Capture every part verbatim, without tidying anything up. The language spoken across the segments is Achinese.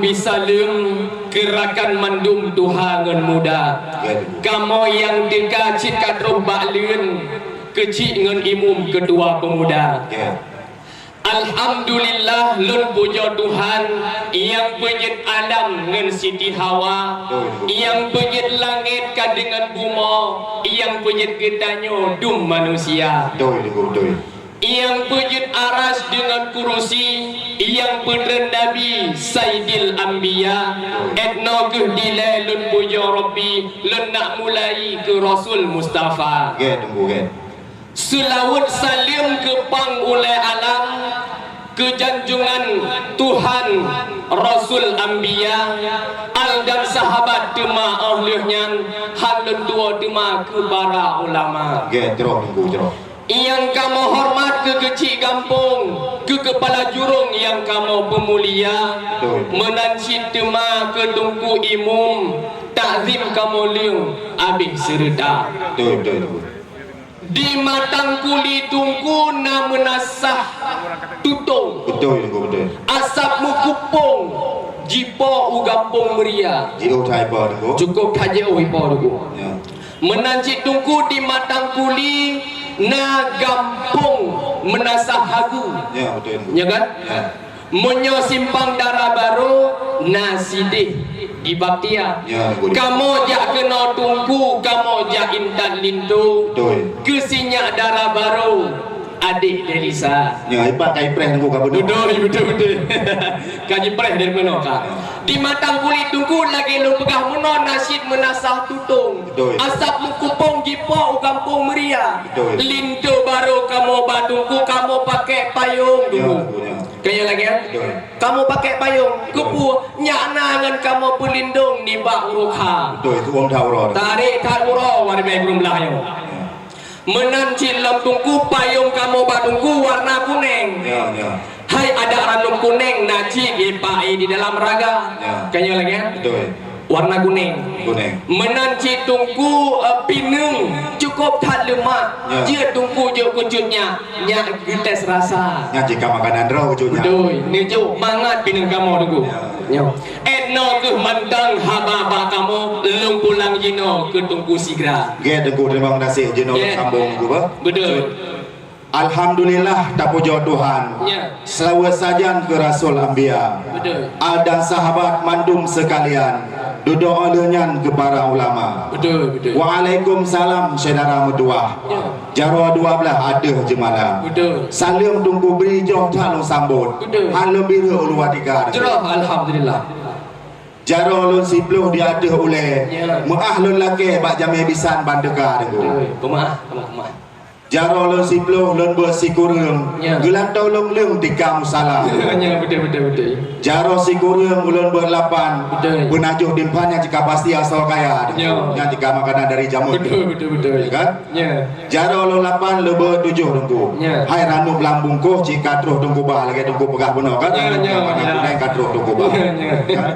Bisaleuem keu rakan mandum tuha ngon muda. Kamoe nyang teuka cit ka troh bak leuen, keuchik ngon imum keutua peumuda. Alhamdulillah, lôn pujoe Tuhan nyang peujeuet Adam ngon Siti Hawa, nyang peujeuet langét ka deungon bumoe, nyang peujeuet geutanyoe dum manusia. Beutôi, beutôi. Nyang peujeuet aras deungon kurusi, nyang peudreun Nabi Saidil Anbiya, 'et noe kheueh dilée lôn pujoe Rabbi, lôn nak mulai keu Rasul Mustafa. Gét, Teungku, gét. Seulaweuet saleuem keu pang ulée alam, keu janjongan Tuhan Rasul Anbiya, al dan sahabat teuma óh lheueh nyan, han lôn tuwoe teuma keu para ulama. Gét, jroh, Teungku, jroh. Nyang kamoe horeumat keu keuchik gampông, keu keupala jurông nyang kamoe peumulia, beutôi, meunan cit teuma keu Teungku Imum, takzim kamoe leueng abéh seureuta. Beutôi, beutôi, beutôi. Di Matang Kuli Teungku na meunasah tutông. Beutôi, Teungku, beutôi. Asab meukeupông jipo u gampông Meuria. Jiôh that ipo, Teungku. Cukôp that jiôh ipo, Teungku. Ya. Meunan cit Teungku di Matang Kuli na gampông meunasah hagu. Ya, beutôi, Teungku. Ya kan? Ya. Meunyoe simpang Dara Barô na sideh di Baktia. Ya, Teungku. Kamoe jak keunoe Teungku, kamoe jak intat linto. Beutôi. Keu si nyak Dara Barô, adék Delisa. Ya, ipak ka ipreh Teungku ka bunoe. Beutôi, beutôi, beutôi. Ka jipreh dari meunoe ka. Di Matang Kuli Teungku lagée lôn peugah meunoe na cit meunasah tutông. Beutôi. Asab meukeupông jipo u gampông Meuria. Beutôi. Linto barô kamoe ba Teungku, kamoe pakék payông, ya, Teungku. Beutôi, ya. Keu nyang lagée, ya? Beutôi. Kamoe pakék payông. Beutôi. Keupeue? Nyak na ngon kamoe peulindông nibak uroe kha. Beutôi, itu uroe that uroe. Tarék that uroe, waréh bée geurum blah nyoe. Ya. Meunan cit lom Teungku, payông kamoe bak Teungku warna kunéng. Ya, ya. Hai adak ranub kunéng na cit ipak di dalam raga. Ya. Keu nyang lagée? Beutôi. Warna kunéng. Kunéng. Meunan cit Teungku, eh, pineung cukôp that leumak. Ya. Jeuet Teungku jok keu cut nyak, nyak geutés rasa. Nyan jika makanan droe keu cut nyak. Beutôi. Neujok mangat pineung kamoe Teungku. Ya. Nyoe. 'Et noe kheueh mantong haba bak kamoe, lôn pulang jinoe keu Teungku sigra. Gét, Teungku, teurimong gaséh, jinoe, gét, sambông Teungku, bah. Beutôi. Alhamdulillah, tapujoe Tuhan. Ya. Seulaweuet sajan keu Rasul Anbiya. Beutôi. Al dan sahabat mandum seukalian. Dudoe lheueh nyan keu para ulama. Beutôi, beutôi. Waalaikumsalam, syedara meutuwah. Ya. Jaroe dua blaih ateueh jeumala. Beutôi. Saleuem Teungku bri jroh that lôn sambot. Beutôi. Han lôn bri rhot u luwa tika. Jroh, alhamdulillah. Jaroe lôn siploh di ateueh ulée. Ya. Meuáh lôn lakée bak jamé bisan ban teuka Teungku. Beutôi. Peumaáh, peumaáh. Jaroe lôn siploh lôn beuet sikureueng. Ya. Geulantoe lôn leueng tika musala. Ya, beutôi, beutôi, beutôi. Jaroe sikureueng ulôn beuet lapan. Beutôi. Peunajoh dimphan nyang cit ka pasti asoe kaya. Ya. Nyang cit ka makanan dari jameun. Beutôi, beutôi, beutôi. Ya kan? Ya. Jaroe lôn lapan lôn beuet tujoh Teungku. Ya. Hai ranub lam bungkôh cit ka troh Teungku ba, lagée Teungku peugah bunoe kan? Ya, ya, ya. Ranub lam bungkôh ka troh Teungku ba. Ya, ya. Kan?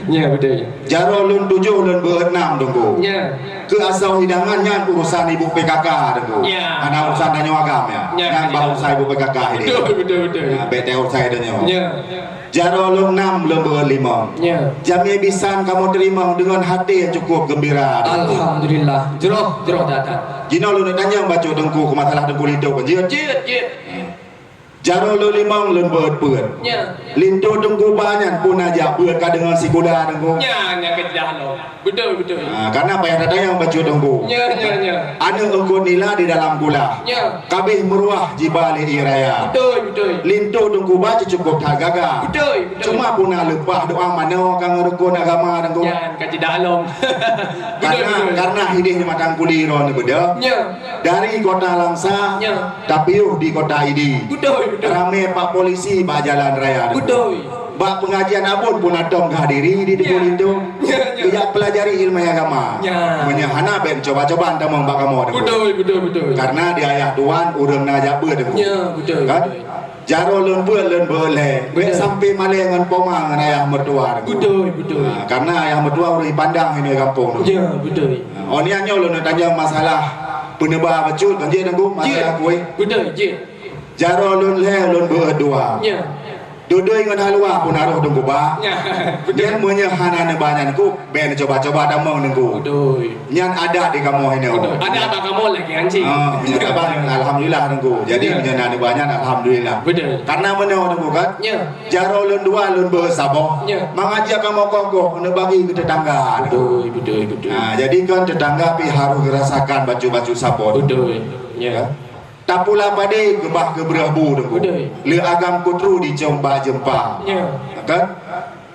Ya, beutôi. Jaroe lôn tujoh lôn beuet nam Teungku. Ya. Keu asoe hidangan nyan urusan ibu P K K Teungku. Ya. Hana urusan tanyoe agam ya. Ya, nyan ya. Bak urusan ibu P K K ini. Beutôi, beutôi, beutôi. Ya, bèk teuh urusan tanyoe. Ya. Jaroe lôn nam lôn beuet limong. Ya. Jamé bisan kamoe teurimong deungon haté nyang cukôp geumbira Teungku. Alhamdulillah. Jroh, jroh that-that. Jinoe lôn tanyong bacut Teungku keu masalah Teungku linto kan jeuet? Jeuet, jeuet. Jaroe lôn limong lôn beuet peuet. Ya. Linto Teungku ba nyan pun na jak beuet ka deungon sikula Teungku. Ya, nyan keuh dah lom. Beutôi, beutôi. Ha, karna payah tatanyong bacut Teungku. Ya, ya, ya. Aneuk eungkôt nila di dalam kulah. Ya. Ka abéh meuruah jiba lé ié raya. Beutôi, beutôi. Linto Teungku ba cukôp that gagah. Beutôi, beutôi. Cuma pun na leupah doa manoe ka ngon rukon agama Teungku. Nyan ka cit dah lom. Beutôi, karna, beutôi. Karna hidéh di Matang Kuli droeneuh beudôh. Ya. Dari Kota Langsa, ya, tapiôh di Kota Idi. Beutôi, beutôi. Ramé pak polisi bak jalan raya Teungku. Beutôi. Bak peungajian abon pun atong geuhadiri di Teungku linto. Ya, ya. Geujak peulajari ileumèe agama. Ya. Meunyoe hana bèk cuba-cuba tamong bak kamoe Teungku. Beutôi, beutôi, beutôi. Karna di ayah tuan ureueng na jak beuet Teungku. Ya, beutôi, kan? Beutôi. Jaroe lôn beuet lôn beuet lé. Bèk, beutôi, sampai malèe ngon poma ngon ayah meutuwa Teungku. Beutôi, beutôi. Ha, karna ayah meutuwa ureueng pandang ini gampông Teungku. Ya, beutôi. Ha, oh nyan nyoe lôn tanyong masalah peuneuba bacut kan jeuet Teungku, masalah kueh. Jeuet. Beutôi, jeuet. Jaroe lôn lhèe lôn beuet dua. Ya. Dudui ngon haluwa pun harôh Teungku ba. Ya, betul. Nyan meunyoe hana neuba nyan ku, bèk neucuba-cuba tamong Teungku. Betul. Nyan adat di kamoe inoe. Betul. Adat bak kamoe lagèe nyan cit. Ah, meunyoe saban, alhamdulillah Teungku. Jadi, ya, meunyoe na neuba nyan, alhamdulillah. Betul. Karena meunoe Teungku kan, ya, jaroe lôn dua lôn beuet saboh. Ya. Mangat jak kamoe koh-koh neubagi keu teutangga. Betul, betul, betul. Ah, jadi kan teutangga pih harôh geurasakan bacut-bacut saboh. Betul. Ya. Ya. Tapula padé geubah keu breueh bu Teungku. Beutôi. Le agam kutru dicong bak jeumpa. Ya. Kan?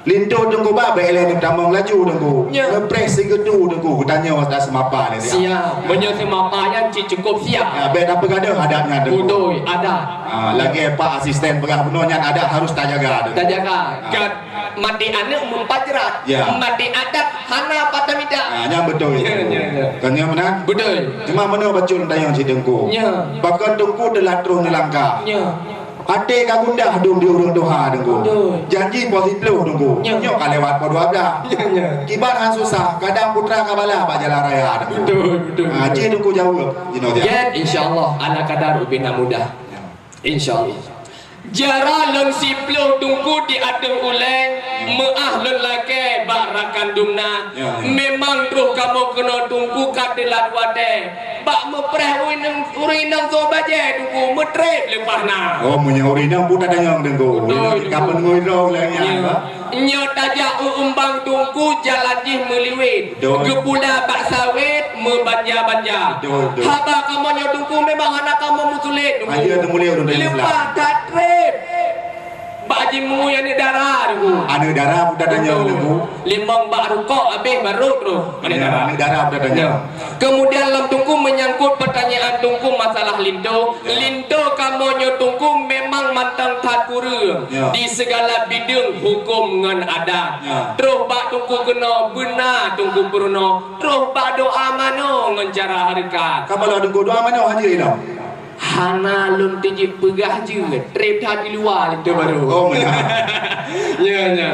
Linto Teungku ba bèk lé neutamong laju Teungku. Ya. Neupreh sigeutue Teungku, geutanyoe ata seumapa lé siap. Siap. Meunyoe seumapa nyan cit cukôp siap. Ya, bèk tapeugadôh adat nyan Teungku. Beutôi, adat. Ah, lagèe Pak Asisten peugah bunoe nyan adat harôh tajaga Teungku. Tajaga. Ah. Kan Maté aneuk meupat jrat, ya, maté adat hana pat tamita. Ah, nyan beutôi. Ya, ya, ya. Kan nyan meunan? Beutôi. Cuma meunoe bacut tanyong cit Teungku. Ya. Pakon Teungku teulat troh neulangkah? Ya. Até ka gundah dum di ureueng tuha Teungku. Beutôi. Janji poh siplôh Teungku. Ya. Nyoe ka lewat poh dua blah. Ya, ya. Kiban han susah, kadang putra ka bala bak jalan raya Teungku. Beutôi, beutôi, ah, beutôi. Cit Teungku jaweueb jinoe siat. Jeuet, insya Allah, ala kadar ubena mudah. Ya. Insya Allah. Jaroe lôn siplôh Teungku di ateueh ulèe, meu'ah lôn lakèe bak rakan dum na. Ya, ya. Memang troh kamoe keunoe Teungku ka teulat watèe. Bak meupreh ureueng inong, ureueng inong soe bajèe Teungku, meutrép leupah na. Oh, meunyoe ureueng inong buta danyong Teungku. Beutôi, Teungku. Kapeungui droe lagèe nyan, ya. Bah. Nyoe tajak u eumbang Teungku jalan jih meuliwet. Beutôi. Geupula bak sawét meubanja-banja. Beutôi, beutôi. Haba kamoe nyoe Teungku memang hana kamoe meusulet Teungku. Aja teumulia ureueng Islam. Leupah that trép. Bak jimeungui aneuk dara Teungku. Aneuk dara buta danyong Teungku. Limong bak rukok habéh barô troh aneuk dara. Ya, aneuk dara buta danyong. Ya. Kemudian lom Teungku menyangkut pertanyaan Teungku masalah linto, ya, linto kamoe nyoe Teungku memang mantong that kureueng, ya, di segala bideueng huköm ngon adat. Ya. Troh bak Teungku keunoe beuna Teungku peurunoe, troh bak doa manoe ngon cara hareukat. Ka bala Teungku doa manoe hana ilong? Hana lôn teujeuet peugah jeuet, trép that di luwa linto barô. Oh, meunan. Ya, ya.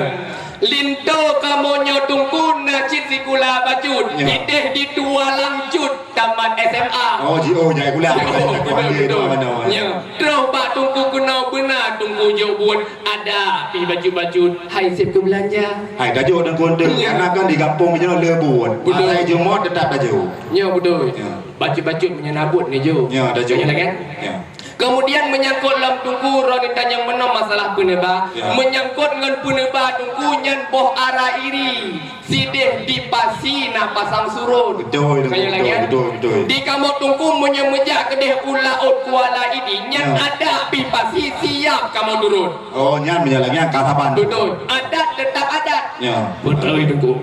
Linto kamoe nyoe Teungku na cit sikula bacut, ya, idéh di Tualang Cut. Tamat S M A. Oh, jiôh jai sikula. Jiôh, betul, betul. Ya. Troh bak Teungku keunoe beuna Teungku jok buet adak pih bacut-bacut. Hai sép keu beulanja. Hai tajok Teungku, ya, karena kan di gampông nyoe le buet. Betul. Asai jumôt teutap tajok. Ya, betul. Ya. Bacut-bacut meunyoe na buet neujok. Ya, tajok. Kan? Ya. Kemudian menyangkut lom Teungku, droeneuh tanyong meunoe masalah peuneuba. Ya. Menyangkut ngon peuneuba Teungku nyan boh ara iri. Sidéh di pasi na pasang surot. Betul, betul, betul, betul. Di kamoe Teungku meunyoe meujak keudéh u laôt Kuala Idi, nyan, ya, adak pih pasi siap kamoe turot. Oh, nyan meunyoe lagèe nyan ka saban. Betul. Adat tetap adat. Ya. Betul, Teungku.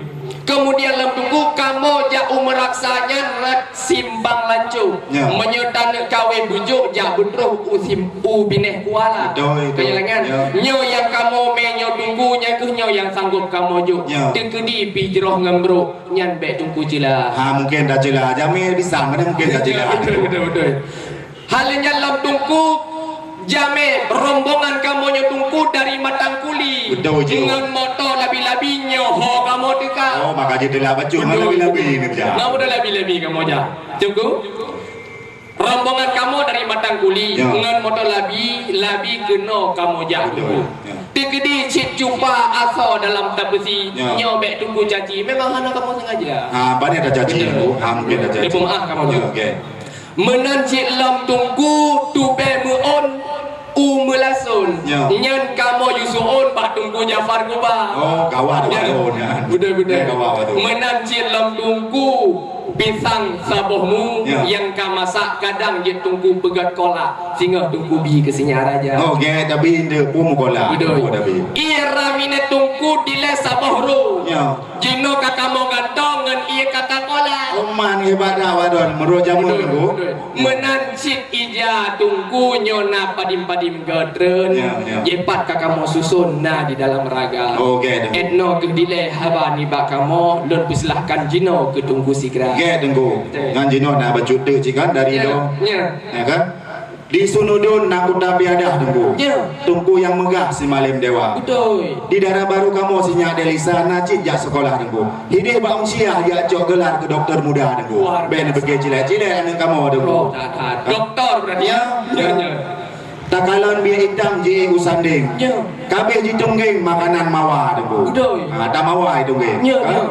Kemudian lom Teungku kamoe jak u Meuraksa nyan rot simpang lancôb. Ya. Meunyoe taneuk kawé beujôk jak beutroh u sim-, u binéh kuala. Betul, betul. Ya. Nyoe nyang kamoe mè nyoe Teungku, nyan keuh nyoe nyang sanggob kamoe jok. Ya. Teukeudi pih jroh ngon brôk, nyan bèk Teungku cila. Ha, mungkin taceula. Jamé pisang, mana mungkin taceula. Betul, betul, betul. Hal nyan lom Teungku, jamé rombongan kamoe nyoe Teungku dari Matang Kuli. Betul, Cik. Ngon moto labi-labi nyoe ho kamoe teuka. Oh, maka jeuet teulat bacut ngon labi-labi ni, Cik. Ngon moto labi-labi kamoe jak. Teungku. Rombongan kamoe dari Matang Kuli, ya, ngon moto labi, labi keunoe kamoe jak Teungku. Betul, ya. Teukeudi cit cupa asoe dalam tapeusi, ya, nyoe bèk Teungku caci, memang hana kamoe sengaja. Ha, banyak dah caci, betul. Teungku. Ha, mungkin dah caci. Dia pemaaf kamoe. Ya, okey. Meunan cit lom Teungku tubèe meu'ôn u Meulason. Ya. Nyan kamoe yue su'ôn bak Teungku Jafar Kuba. Oh, gawat, ya, bak lôn nyan. Betul, betul. Ya, gawat, betul. Meunan cit lom Teungku pisang saboh mu, ya, nyang ka masak kadang jeuet Teungku peugöt kolak. Singoh Teungku bi keu sinyak raja. Oh, gèt tapi ndeuk pun meukolak. Betul. Oh, tapi. Ie raminet Teungku dilèe saboh ro. Ya. Jinoe ka kamoe gantong ngon ie Coca-Cola. Oh, man, hebat dah, wadon. Meurok jameun, betul, Teungku. Betul. Meunan cit ija Teungku nyoe na padum-padum geutreun. Ya, ya. Jipat ka kamoe suson na di dalam raga. Oh, gèt, Teungku. Etnoe keuh dilèe haba nibak kamoe, lôn peusilahkan jinoe keu Teungku sigra. Gèt, Teungku. Betul. Ngon jinoe na bacut teuk cit kan dari, ya, lôn. Ya. Ya kan? Di Sunudon na kuta piadah, Teungku. Ya. Teungku nyang meugah si Malém Dewa. Beutôi. Di Dara Barô kamoe si Nyak Delisa na cit jak seukolah, Teungku. Hidéh bak Unsyiah jak cok geular keu doktor muda, Teungku. Luar biasa. Bèk neupike cilek-cilek aneuk kamoe, Teungku. Oh, that, that. Doktor berarti. Ya. Ya, ya. Takalon biet itam jiék u sandéng. Ya. Ka abéh jitunggeng makanan mawa, Teungku. Beutôi. Ha, tamawa jitunggeng. Ya, kan? Ya.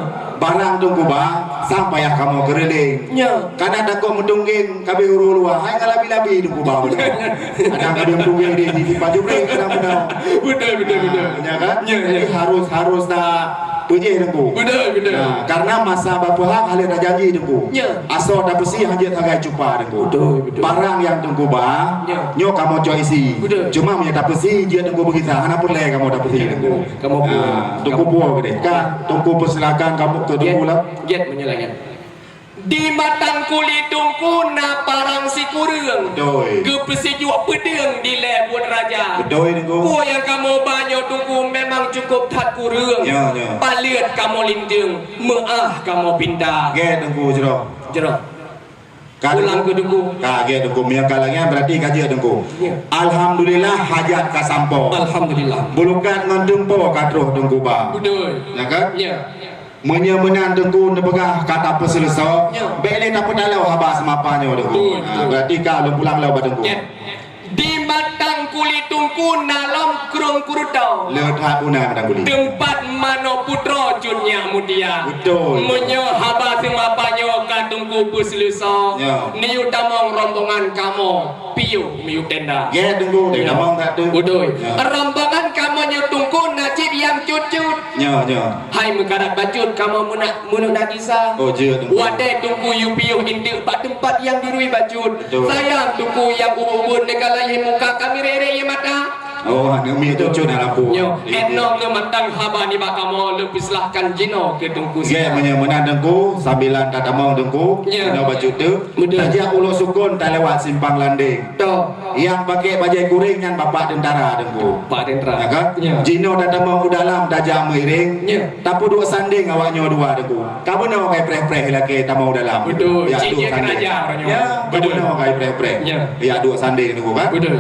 Barang Teungku ba, sang payah kamoe keureuléng. Ya. Kana takot meutunggeng ka abéh uroe luwa. Hai ngalabi-labi Teungku ba beutôi. Kadang ka abéh meutunggeng di, di, di Pajubrek kadang beutôi. Beutôi, beutôi, beutôi. Ha, ya kan? Ya, ya. Jadi harus, harus ta peujeuet Teungku. Beutôi, beutôi. Nah, karena masa bapeuhah ka lheueh tajanji Teungku. Ya. Asoe tapeusi hanjeuet sagai cupa Teungku. Beutôi, beutôi. Barang nyang Teungku ba, ya, nyoe kamoe cok isi. Beutôi. Cuma meunyoe tapeusi, jeuet Teungku beugisa, hana peureulèe kamoe tapeusi Teungku. Kamoe puwoe. Ah, Teungku puwoe keudéh. Ka, Teungku peusilakan kamoe keu Teungku lah. Jeuet, jeuet meunyoe lagèe nyan. Di batang kuli Teungku na parang sikureueng. Beutôi. Geupeusijuek peudeueng dilèe buet raja. Beutôi, Teungku. Peue nyang kamoe ba nyoe Teungku memang cukôp that kureueng. Ya, ya. Paleuet kamoe linteung, meu'ah kamoe pinta. Gèt Teungku jroh. Jroh. Ka Teungku? Ulang keu Teungku. Ka gèt Teungku. Meunyoe ka lagèe nyan berarti ka jeuet Teungku. Ya. Alhamdulillah hajat ka sampoe. Alhamdulillah. Beulukat ngon teumpo ka troh Teungku ba. Beutôi. Ya kan? Ya. Meunyoe meunan Teungku neupeugah ka tapeuseuleusoe, ya, bèk lé tapeutaloe haba seumapa nyoe Teungku. Betul, ha, betul. Berarti ka lôn pulang lom bak Teungku. Ya. Di batang kuli Teungku na lom krueng kurutoe. Le that guna batang kuli. Teumpat manoe putroe cut nyak mutia. Betul. Meunyoe haba seumapa nyoe ka Teungku peuseuleusoe, ya, neuyue tamong rombongan kamoe. Piôh miyueb tenda. Gèt Teungku, ya, tamong that tu. Beutôi. Ya. Rombongan kamoe nyoe Teungku na cit nyang cut-cut. Ya, ya. Hai meukarat bacut kamoe meunak, meunak na gisa. Oh, jeuet Teungku. Watèe Teungku yue piôh inteuk bak teumpat nyang dirui bacut. Betul. Sayang Teungku nyang ubit-ubit neukalon muka kami rere ie mata. Oh, aneuk miet cut-cut na lampu. Nyoe, eh, eh, enong ngon mantang haba nibak kamoe leubeh silahkan jinoe keu Teungku. Gèt meunyoe meunan Teungku, sambilan tatamong Teungku, ya, jinoe bacut tu. Betul. Tajak Ulo Sukon talewat Simpang Landeng. Toh. Nyang pakèk bajèe kuréng nyan bapak teuntara Teungku. Bapak teuntara. Ya kan? Ya. Jinoe tatamong u dalam tajak meuiréng. Ya. Tapeuduek sandéng awak nyoe dua Teungku. Ka bunoe kai preh-preh lakèe tamong u dalam. Betul. Ya, cik duek dia sandéng. Keraja orang nyoe. Ya, ka bunoe kai preh-preh. Ya. Ya, duek sandéng Teungku kan? Betul.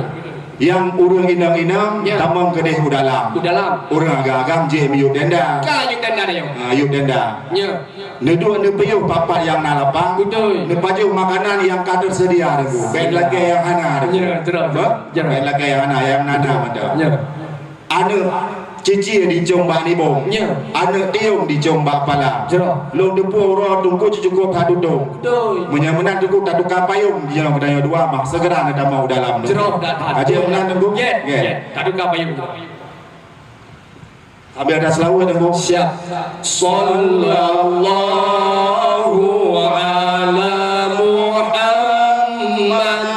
Nyang ureueng inong-inong, ya, tamong keudéh u dalam. U dalam. Ureueng agam-agam jih miyueb tenda. Ka yub tenda nyoe. Ha, yub tenda. Ya. Neuduek neupiôh pat-pat nyang na lapang. Betul. Neupajoh makanan nyang ka teuseudia Teungku. Bèk lakèe nyang hana Teungku. Ya, jelas. Bah? Jelas. Bèk lakèe nyang hana, nyang na-na mantong. Ya. Aneuk cicie dicong bak nibong. Ya. Aneuk tiong dicong bak pala. Jelas. Lôn teupeu uroe Teungku cukôp that tutong. Betul. Meunyoe meunan Teungku tatuka payong, jinoe geutanyoe dua mah segera neutamong u dalam Teungku. Jelas, dah, dah. Aja meunan Teungku. Ya, ya. Tatuka payong. Sambil ada selawat, Teungku. Siap. Sallallahu ala Muhammad.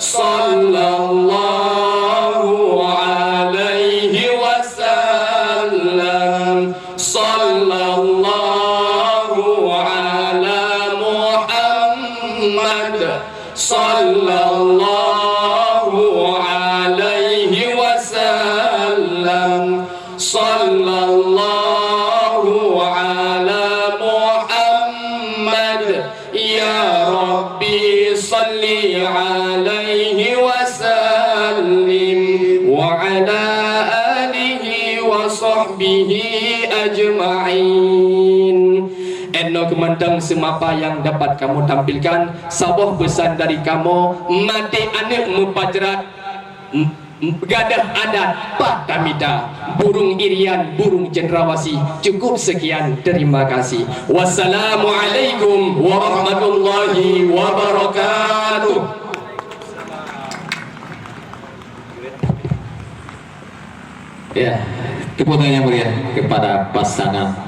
Sallallahu alaihi wasallam. Sallallahu ala Muhammad. Sallallahu alaihi wasallam. Sallallahu ala Muhammad. Ya Rabbi salli alaihi wasallim wa ala alihi wa sahbihi ajma'in. Ennoe keumantong seumapa nyang dapat kamoe tampilkan, saboh peusan dari kamoe, maté aneuk meupajarat, m-, m-, gadoh adat pat tamita, burung irian, burung cendrawasih. Cukup sekian, terima kasih. Wassalamualaikum warahmatullahi wabarakatuh. Ya, tepuk tangan yang meriah kepada pasangan